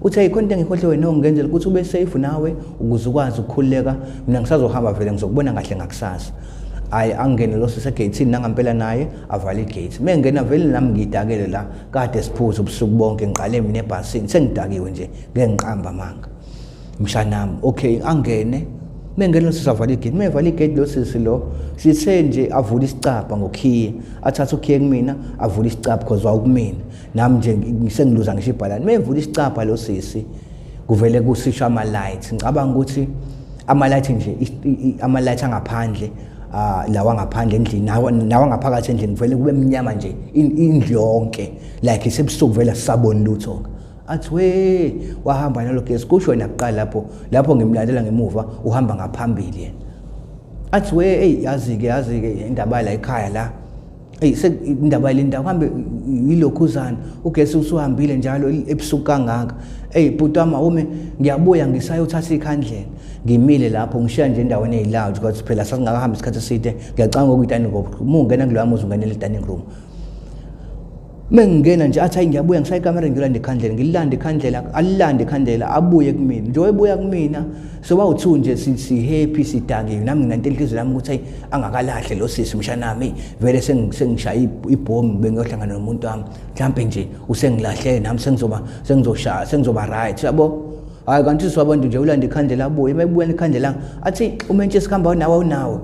Uthi, "Hey, khona into engikhohliwe no ngenzela ukuthi ube safe nawe ukuze ukwazi ukukhululeka. Mina ngisazohamba vele, ngizokubona kahle ngakusasa." Hayi, angene lo sisi egeyithini nangampela naye avale igate. Mengena vele nami ngidakele la, kade siphuza ubusuku bonke, ngiqale mina ebhasini sengidakiwe nje, ngeke ngiqamba amanga mshanami. Okay, angene, mengene lo sisi avale igate. Mevala igate lo sisi lo, sithe nje avule isicabha ngokhiye, athathe ukhiye kumina, avule isicabha because wawukumina nami nje sengiluza ngisho ibhalani. Mevula isicabha lo sisi, kuvele kusisho ama-light. Ngicabanga ukuthi ama-light nje, ama-light angaphandle, lawa ngaphandle endlini nawa ngaphakathi endlini, kuvele kube mnyama nje indlu yonke, like isebusuku vele, asisaboni lutho. Athi we, wahamba nalo gesi. Kusho yena kuqala lapho, lapho ngimlandela ngemuva, uhamba ngaphambili yena. Athi we, hey, yazi-ke, yazi-ke indaba la ekhaya la. Eyi, indaba le ndawo kuhambe yilokhuzana, ugesi usuhambile njalo ebusuku kangaka. Eyi bhuti wami, awume, ngiyabuya, ngisayothatha ikhandlela. Ngimile lapho, ngishiya nje endaweni eyi-lounge, because phela sasingakahambi isikhathi eside. Ngiyacanga okuyi-dining room, uma ungena kuloya muzi ungenela i-dining room. Mengingena nje athi, hayi, ngiyabuya, ngisaya ekamereni, ngiyolanda ikhandlela. Ngililande ikhandlela, alilande ikhandlela, abuye kumina. Njengoba ebuya kumina sobawu-two nje, si-happy, sidakiwe, nami nginanto enhliziyweni yami ukuthi hayi, angakalahle lo sisi mshanami, vele sengishaye ibhomu, bengiyohlangana nomuntu wami, mhlampe nje usengilahle, nami sengizoba sengizoshaya, sengizoba right, yabo. Hayi, kanti sisi wabantu nje ulanda ikhandlela, abuye. Uma ebuya ikhandlela athi, umentshisi kuhamba nawe, awunawo.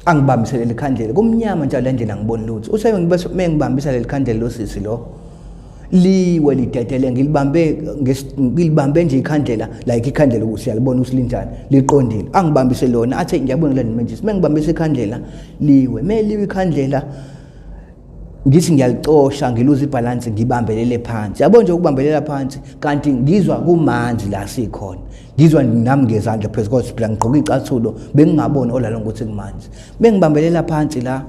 Angibambise leli khandlela, kumnyama njalo le ndlela, angiboni lutho. Uthe mengibambisa leli khandlela lo sisi lo, liwe lidedele. Ngilibambe, ngilibambe nje ikhandlela, like ikhandlela ukuthi siyalibona ukuthi linjani, liqondile. Angibambise lona, athi ngiyabona le mentshisi. Mengibambise ikhandlela liwe, meliwe ikhandlela, ngithi ngiyalicosha, ngiluza ibhalansi, ngibambelele phansi. Yabo nje ukubambelela phansi, kanti ngizwa kumanzi la sikhona, ngizwa nami ngezandla phezu kodwa phela ngigqoke icathulo, bengingaboni olalo ukuthi kumanzi. Bengibambelela phansi la,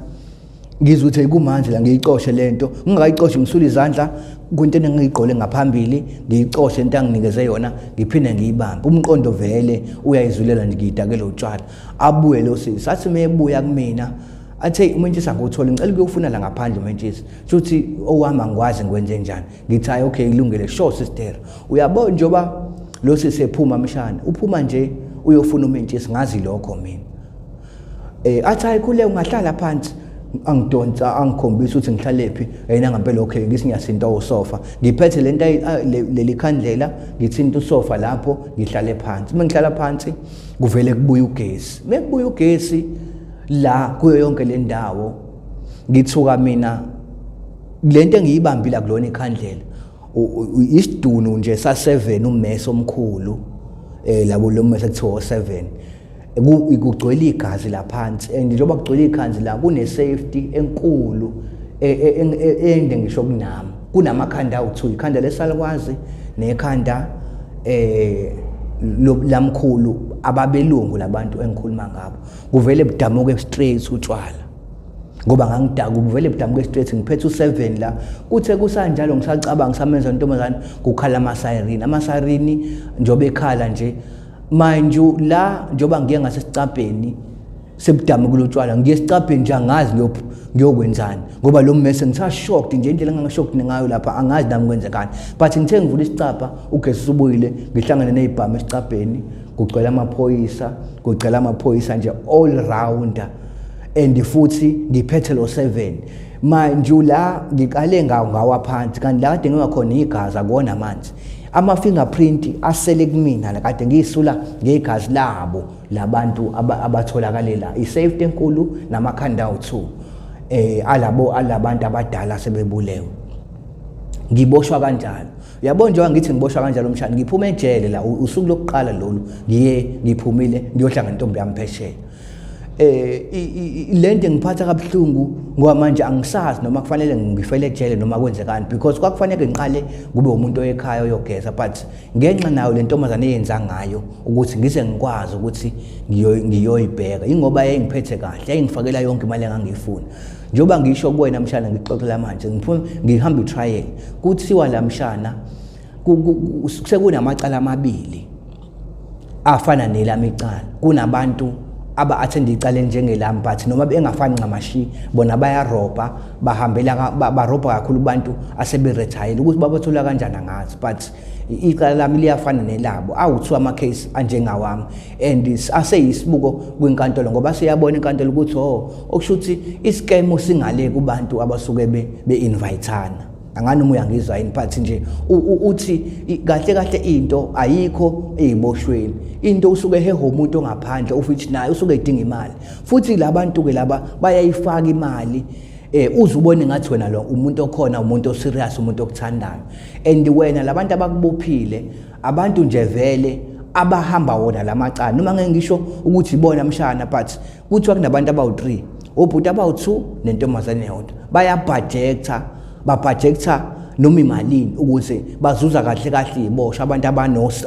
ngizwa ukuthi kumanzi la, ngiyicoshe lento. Ngingakayicoshi, ngisula izandla kwinto engiyigqole ngaphambili, ngiyicoshe into anginikeze yona, ngiphinde ngiyibambe. Umqondo vele uyayizulela nje, ngiyidakele utshwala. Abuye lo sisi, athi mebuya kumina athe, umentshisi angiwutholi, ngicela ukuyofuna la ngaphandle umentshisi, shuthi owami angikwazi, ngikwenze njani? Ngithi hayi, okay, kulungile, sure sister. Uyabo njengoba lo sisi ephuma mshana, uphuma nje uyofuna umentshisi, ngazi lokho mina. Athi hayi, khule, ungahlala phansi. Angidonsa, angikhombisa ukuthi ngihlalephi yena ngempela. Okay, ngithi ngiyasinta usofa, ngiphethe lento, leli khandlela, ngithinta usofa lapho, ngihlale phansi. Uma ngihlala phansi, kuvele kubuya ugesi. Mekubuya ugesi la kuyo yonke le ndawo, ngithuka mina, lento engiyibambile akulona ikhandlela, isidunu nje sa7, ummese omkhulu, labo lo mmese kuthiwa o7. Kugcwele igazi laphansi, and njengoba kugcwele igazi la, kune safety enkulu ende ngisho kunami, kunamakhanda awu2, ikhanda lesalukwazi nekhanda lamkhulu ababelungu labantu engikhuluma ngabo. Kuvele budamuke straight utshwala ngoba ngangidaka, kuvele budamuke straight, ngiphethe u7 la. Kuthe kusanjalo, ngisacabanga, ngisamenza intombazane, kukhala ama-siren. Ama-siren njengoba ekhala nje, mind you, la njengoba ngiye ngasesicabheni, sebudamuke utshwala, ngiye esicabheni nje, angazi ngiyokwenzani ngoba lo mmese, ngisa-shocked nje, indlela enganga-shocked ngayo lapha angazi nami kwenzekani. But ngithe ngivula isicabha, ugesi usubuyile, ngihlangane ney'bhamu esicabheni, kugcwele amaphoyisa, kugcwele amaphoyisa nje all rounder, and futhi ngiphethe lo 7. Mind you, la ngiqale ngawo ngawa phansi, kanti la kade ngingakhona igazi, akuwona amanzi, ama-fingerprint asele kumina la kade ngiyisula ngegazi labo labantu abatholakale la, i-safety enkulu namakhanda awu-2 alabo alabantu abadala sebebulewe. Ngiboshwa kanjalo, uyabo, njengoba ngithi ngiboshwa kanjalo umshana, ngiphuma ejele la, usuku lokuqala lolu ngiye, ngiphumile ngiyohlangana intombi yami phesheya. Lento ngiphatha kabuhlungu ngoba manje angisazi noma kufanele ngifele ejele noma kwenzekani, because kwakufanele ngiqale kube umuntu oyekhaya oyogeza, but ngenxa nayo le ntombazane eyenza ngayo ukuthi ngize ngikwazi ukuthi ngiyoyibheka, ingoba yayingiphethe kahle, yayingifakela yonke imali engangiyifuna. Njengoba ngisho kuwena mshana, ngixoxela manje, ngiphuma ngihamba i-trial, kuthiwa la mshana sekunamacala amabili afana nelami icala, kunabantu. aba-athenda icala njengelami, but noma bengafani ncamashi, bona bayarobha, bahambela barobha kakhulu kubantu aseberethayile. Ukuthi babathola kanjani angazi, but icala lami liyafana nelabo. Awu-two ama-case anjengawami and aseyisibuko kwinkantolo, ngoba siyabona inkantolo ukuthi, oh, okusho ukuthi iskemu singale kubantu abasuke be-invitana. Angani uma uyangizwa yini, but nje uthi kahle kahle into ayikho eziboshweni, into usuke eheha umuntu ongaphandle, of which naye usuke edinga imali futhi. Labantu ke laba bayayifaka imali, uze ubone ngathi wena lo umuntu okhona, umuntu oserious, umuntu okuthandayo, and wena labantu abakubophile abantu nje vele abahamba wona lamacala. Noma ngeke ngisho ukuthi ibona mshana, but kuthiwa kunabantu abawu-3, obhuti abawu-2 nentombazane yodwa. Bayabhajekta, babhajekta noma imalini ukuze bazuza kahle kahle iboshwa, abantu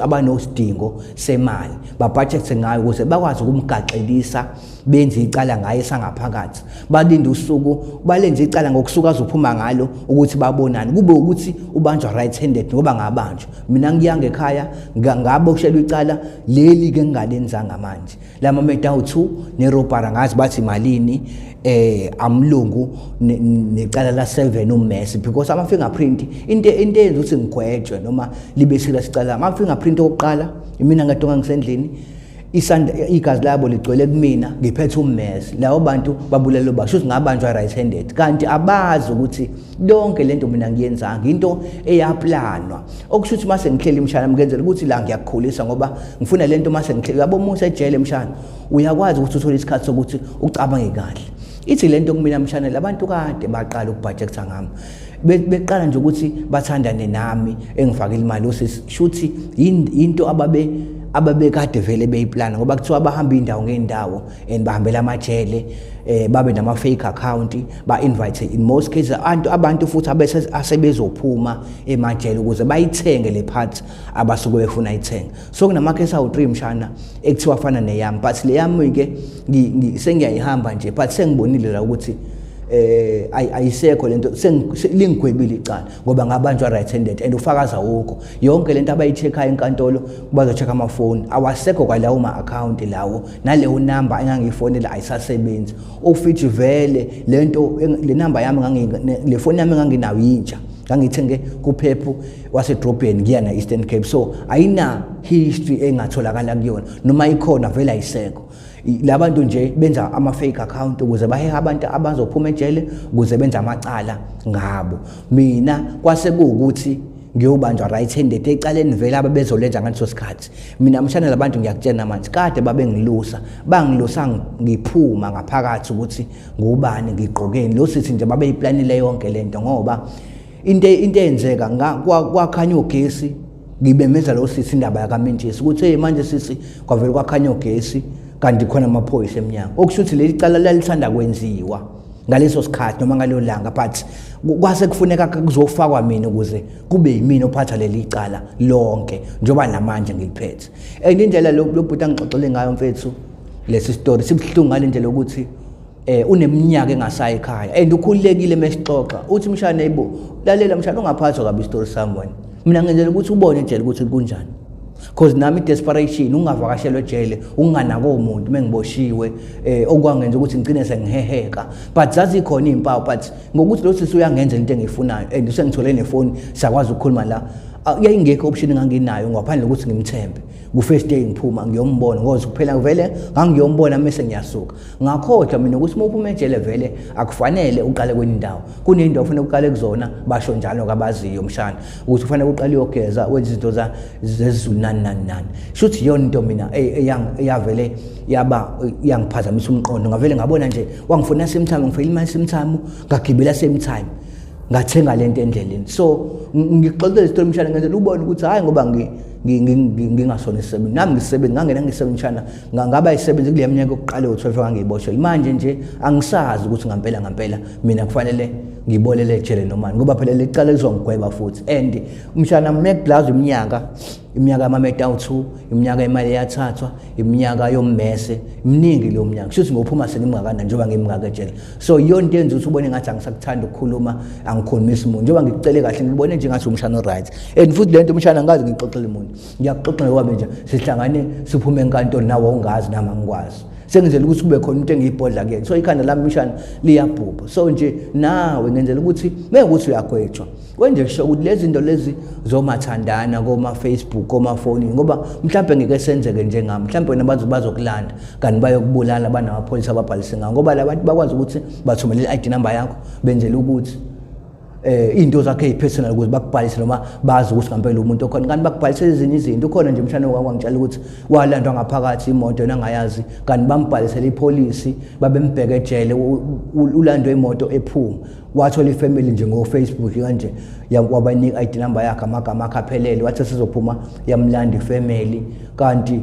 abanosidingo semali, babhajekte ngayo ukuze bakwazi ukumgaxelisa, benze icala ngaye sangaphakathi. Balinde usuku balenze icala ngokusuka azophuma ngalo ukuthi babonane, kube ukuthi ubanjwa right handed, ngoba ngabanjwa mina ngiyanga ekhaya, ngaboshelwa icala leli ke ngingalenzanga. Manje lama murder awu-2 nerobbery, ngazi bathi malini, amlungu necala la 7 ummese, because ama fingerprint, into eyenza ukuthi ngigwetshwe noma libe serious icala, ama fingerprint okokuqala imina ngedwa ngisendlini, isandla, igazi labo ligcwele kumina, ngiphethe ummese. Lawo bantu babulele, basho ukuthi ngabanjwa right handed, kanti abazi ukuthi lonke lento mina ngiyenzanga, into eyaplanwa. Okusho ukuthi mase ngihleli, mshana, ngenzela ukuthi la ngiyakukhulisa, ngoba ngifuna lento mase ngihleli yabo musa ejele, mshana, uyakwazi ukuthi uthole isikhathi sokuthi ucabange kahle. Ithi lento kumina, mshana, labantu kade baqala ukubudgetha ngami, beqala nje ukuthi bathandane nami, engifakile imali osisi, shuthi into ababekade vele beyiplana, ngoba kuthiwa bahamba indawo ngeendawo and bahambela amajele, babe nama fake account, ba invite in most cases abantu futhi abese asebezophuma emajele ukuze bayithenge le part abasuke befuna ithenge. So kunama case awu3, mshana, ekuthiwa afana neyami, but le yami ke sengiyayihamba nje, but sengibonile la ukuthi ayisekho lento, lingigwebile icala ngoba ngabanjwa right handed and ufakaza wukho. Yonke lento abayi-check-ayo enkantolo, bazo-check amafoni, awasekho kwalawo ma-account lawo, naleyo number engangiyifonela ayisasebenzi, ofithi vele lento le number yami, le foni yami enganginayo yintsha, ngangithenge kuPep wasedrobheni ngiya na-Eastern Cape, so ayina history engatholakala kuyona, noma ikhona vele ayisekho. Labantu nje benza ama-fake account ukuze bahehe abantu abazophuma ejele, ukuze benze amacala ngabo. Mina kwase kuwukuthi ngiyobanjwa right handed ecaleni vele ababezolenza ngaleso sikhathi. Mina, mshana, labantu, ngiyakutshena manje, kade babengilusa, bangilusa ngiphuma ngaphakathi ukuthi ngubani, ngigqokeni. Lo sithi nje babeyiplanile yonke lento, ngoba into eyenzeka, kwakhanya ugesi, ngibemeza lo sisi indaba yakamentshisi ukuthi, hey, manje sisi, kwavele kwakhanya ugesi kanti khona amaphoyisa eminyango, okusho ukuthi leli cala lalithanda kwenziwa ngaleso sikhathi noma ngalelo langa, but kwase kufuneka kuzofakwa mina ukuze kube yimina ophatha leli cala lonke, njengoba namanje ngiliphethe. And indlela lo bhuti angixoxele ngayo, mfethu, lesi story sibuhlungu ngale ndlela yokuthi uneminyaka engasayi ekhaya and ukhululekile mesixoxa. Uthi, mshana, yebo, lalela, mshana, ungaphathwa kabi isitori sami wena, mina ngenzela ukuthi ubone ejele ukuthi kunjani, cause nami desperation, ungavakashelwa ejele, unganako umuntu mengiboshiwe, okwangenza ukuthi ngicine sengiheheka, but zazikhona izimpawu, but ngokuthi lo sisi uyangenza into engiyifunayo and usengithole nefoni, siyakwazi ukukhuluma la. Yayingekho option enganginayo ngaphandle kokuthi ngimthembe. Ku-first day ngiphuma ngiyombona, ngoba kuphela vele ngangiyombona mese ngiyasuka. Ngakhohlwa mina ukuthi uma uphuma ejele vele akufanele uqale kwenye indawo, kuneyindawo ofanele uqale kuzona, basho njalo kabaziyo, mshana, ukuthi kufanele uqale uyogeza, wenze izinto zesiZulu, nani nani nani. Shuthi iyona into mina eyavele yaba yangiphazamisa umqondo. Ngavele ngabona nje wangifuna same time, ngifela imali same time, ngagibela same time, ngathenga lento endleleni. So ngixoxela isitori, mshana, ngenzela ubone ukuthi hayi ngoba ngingasona isisebenzi, nami ngisebenzi, ngangena ngisebenzi, mshana, ngaba isisebenzi kule minyaka yokuqala yo-12 ngangiyiboshwe. Manje nje angisazi ukuthi ngampela ngampela mina kufanele ngibolele ejele nomani, ngoba phela lecala lizongigweba futhi. And mshana, mekublaza iminyaka yama-murder awu-2, iminyaka imali eyathathwa, iminyaka yommese, iminingi leyo minyaka. Kusho ukuthi ngophuma sengimngakanani njengoba ngimngaka ejele? So iyona into yenza ukuthi ubone ngathi angisakuthanda ukukhuluma, angikhulumisi umuntu, njengoba ngikucele kahle, ngibone nje ngathi umshana o-right. And futhi le nto, umshana, angikaze ngixoxele umuntu, ngiyakuxoxa ngoba nje sihlangane siphume enkantolo nawe, ungazi nami angikwazi. Sengenzela ukuthi kube khona into engiyibhodla kuyena. So ikhanda lami, mshana, liyabhubha. So nje nawe ngenzela ukuthi mekuthi uyagwetshwa, wenze sure ukuthi lezi zinto lezi zomathandana koma-Facebook, komafonini, ngoba mhlawumbe ngeke senzeke njengami, mhlawumbe wena bazokulanda kanti bayokubulala, banamapholisa ababhalise ngawo, ngoba la bantu bakwazi ukuthi bathumele i-ID number yakho, benzele ukuthi into zakhe ezipersonal ukuze bakubhalise noma bazi ukuthi ngempela umuntu okhona, kanti bakubhalise ezinye izinto. Ukhona nje umshana wangitshela ukuthi walandwa ngaphakathi imoto yena angayazi, kanti bambhalisele ipolisi, babembheke ejele, ulandwe imoto ephuma, wathola ifamily nje ngo-Facebook kanje, wabanika ID number yakhe, amagama akhe aphelele, wathi sizophuma, yamlanda ifamily kanti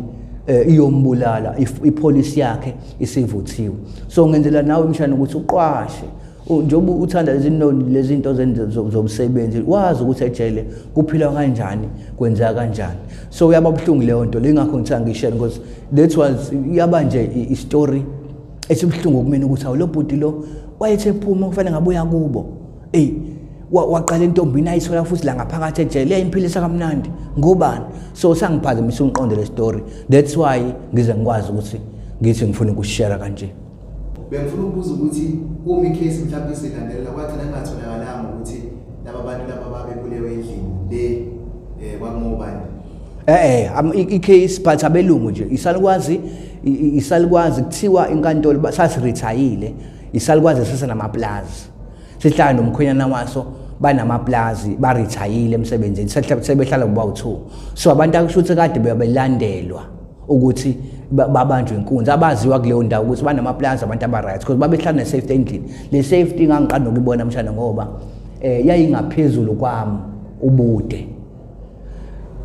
iyombulala, ipolisi yakhe isivuthiwe. So ngenzela nawe, mshana, ukuthi uqwashe njengoba uthanda lezi zinto zomsebenzi, wazi ukuthi ejele kuphilwa kanjani, kwenzeka kanjani. So uyaba buhlungu leyo nto le, ingakho ngithanda ngishare, because that was yaba nje i-story esibuhlungu kumina ukuthi awu, lo bhuti lo wayethe phuma kufanele ngabuya kubo, ey, waqala intombini ayithola futhi la ngaphakathi ejele, yayimphilisa kamnandi ngobani. So sangiphazamisa umqondo le story, that's why ngize ngikwazi ukuthi ngithi ngifuna ukushare kanje. Bengifuna ukubuza ukuthi uma icase mhlawumbe isilandelela, kwagcina kungatholakalanga ukuthi laba bantu laba babebulewe endlini le kwakungobani? I-case, but abelungu nje isalukwazi, isalukwazi kuthiwa inkantolo sasirithayile, isalukwazi sesenamaplazi, sihlala nomkhwenyana waso, banamaplazi, barithayile emsebenzini, sebehlala kuba u-two. So abantu akusho ukuthi kade bebelandelwa ukuthi babanjwe inkunzi, abaziwa kuleyo ndawo ukuthi banamaplazi, abantu aba-right, because babehlala ne-safety endlini. Le safety ngangiqala nokuyibona, mshana, ngoba yayingaphezulu kwami ubude.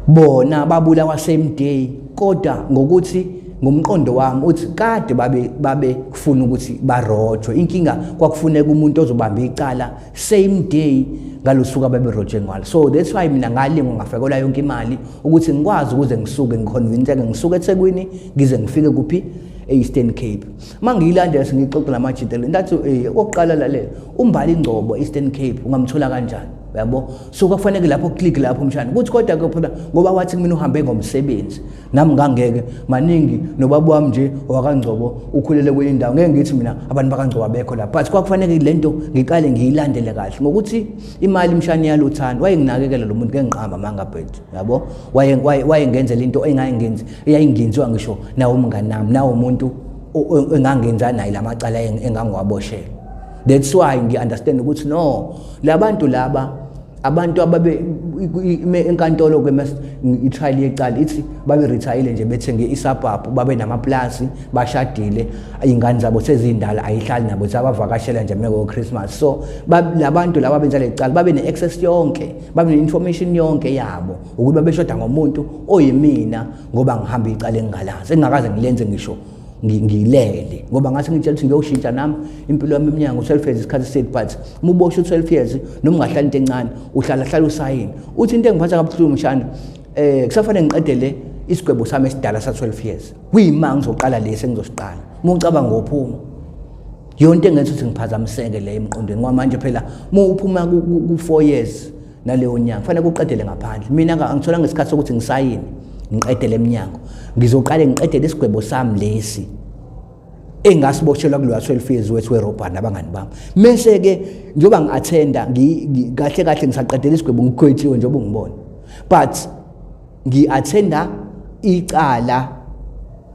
Bona babulawa same day, kodwa ngokuthi ngomqondo wami uthi kade babe babefuna ukuthi barojwe, inkinga kwakufuneka umuntu ozobamba icala same day ngalosuku ababeroje ngalo. So that's why mina ngalingwa, ngafakelwa yonke imali ukuthi ngikwazi ukuze ngisuke, ngiconvinceke ngisuke eThekwini ngize ngifike kuphi, e-Eastern Cape. Uma ngiyilandela sengixoxa namajita, ndathi okokuqala, lalela, uMbali Ngcobo, Eastern Cape, ungamthola kanjani, uyabo? So kwakufanele lapho click lapho, mshana, ukuthi kodwa ke phela ngoba wathi kumina uhambe ngomsebenzi, nami ngangeke maningi nobaba wami nje owakaNgcobo, ukhulele kwenye indawo, ngeke ngithi mina abantu bakaNgcobo abekho lapha, but kwakufanele lento ngiqale ngiyilandele kahle ngokuthi imali, mshana, iyaluthanda. Wayenginakekela lo muntu, ngeke ngiqamba amanga bhet, yabo, wayengenzela into engayengenzi, eyayingenziwa ngisho nawo umngani nami, nawo umuntu engangenza naye lamacala engangiwaboshela. That's why ngi-understand ukuthi no, labantu laba, abantu ababe enkantolo ke i-trial yecala ithi babe retire nje, bethenge isuburb, babe namaplasi, bashadile, iy'ngane zabo sezindala, ayihlali nabo, zabavakashela nje meko Christmas. So labantu laba benza lecala babe ne-access yonke, babe ne-information yonke yabo ukuthi babeshoda ngomuntu oyimina, ngoba ngihamba icala engingalazi, engingakaze ngilenze ngisho ngilele, ngoba ngase ngitshela ukuthi ngiyoshintsha nami impilo yami emnyango 12 years isikhathi eside, but uma uboshwe 12 years noma ungahlala into encane, uhlala hlala usayini. Uthi into engiphatha kabuhlungu, mshana, kusafanele ngiqedele isigwebo sami esidala sa 12 years, kuyima ngizoqala lesi engizosiqala. Uma ucabanga ngophuma, yonke engenza ukuthi ngiphazamiseke le emqondweni, ngoba manje phela uma uphuma ku 4 years naleyo nyanga kufanele uqedele ngaphandle. Mina angithola ngesikhathi sokuthi ngisayine ngiqedele eminyango, ngizoqale ngiqedele isigwebo sami lesi engasiboshelwa kuloya 12 years wethu werobbery nabangani bami, mese ke njengoba ngi-attenda kahle kahle ngisaqedela isigwebo, ngigwetshiwe njengoba ungibona, but ngi-attenda icala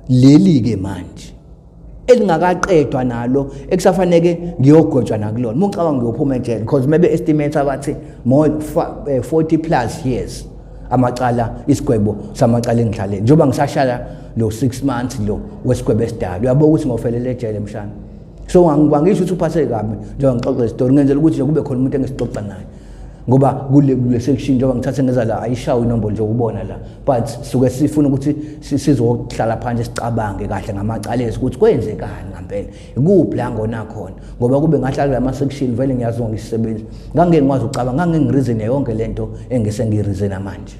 leli ke manje elingakaqedwa nalo ekusafaneke ngiyogwetshwa nakulona. Uma ucabanga ngiyophuma ejele, because maybe estimate abathi more 40 plus years amacala, isigwebo samacala engidlaleni, njengoba ngisashaya lo 6 months lo wesigwebo esidala, uyabo ukuthi ngofelele ejele, mshana. So angisho ukuthi uphatheke kabi njengoba ngixoxa isitori, ngenzela ukuthi nje kube khona umuntu engisixoxa naye, ngoba kule section njengoba ngithathe ngeza la, ayishawo inombolo nje ukubona la, but suke sifuna ukuthi sizohlala phansi sicabange kahle ngamacala ethu ukuthi kwenzekani ngempela, ikuphi la ngona khona, ngoba kube ngahlala lama section vele ngiyazi ngisisebenzi, ngangeke ngikwazi ukucabanga, ngangeke ngireason yonke lento engise ngireason manje.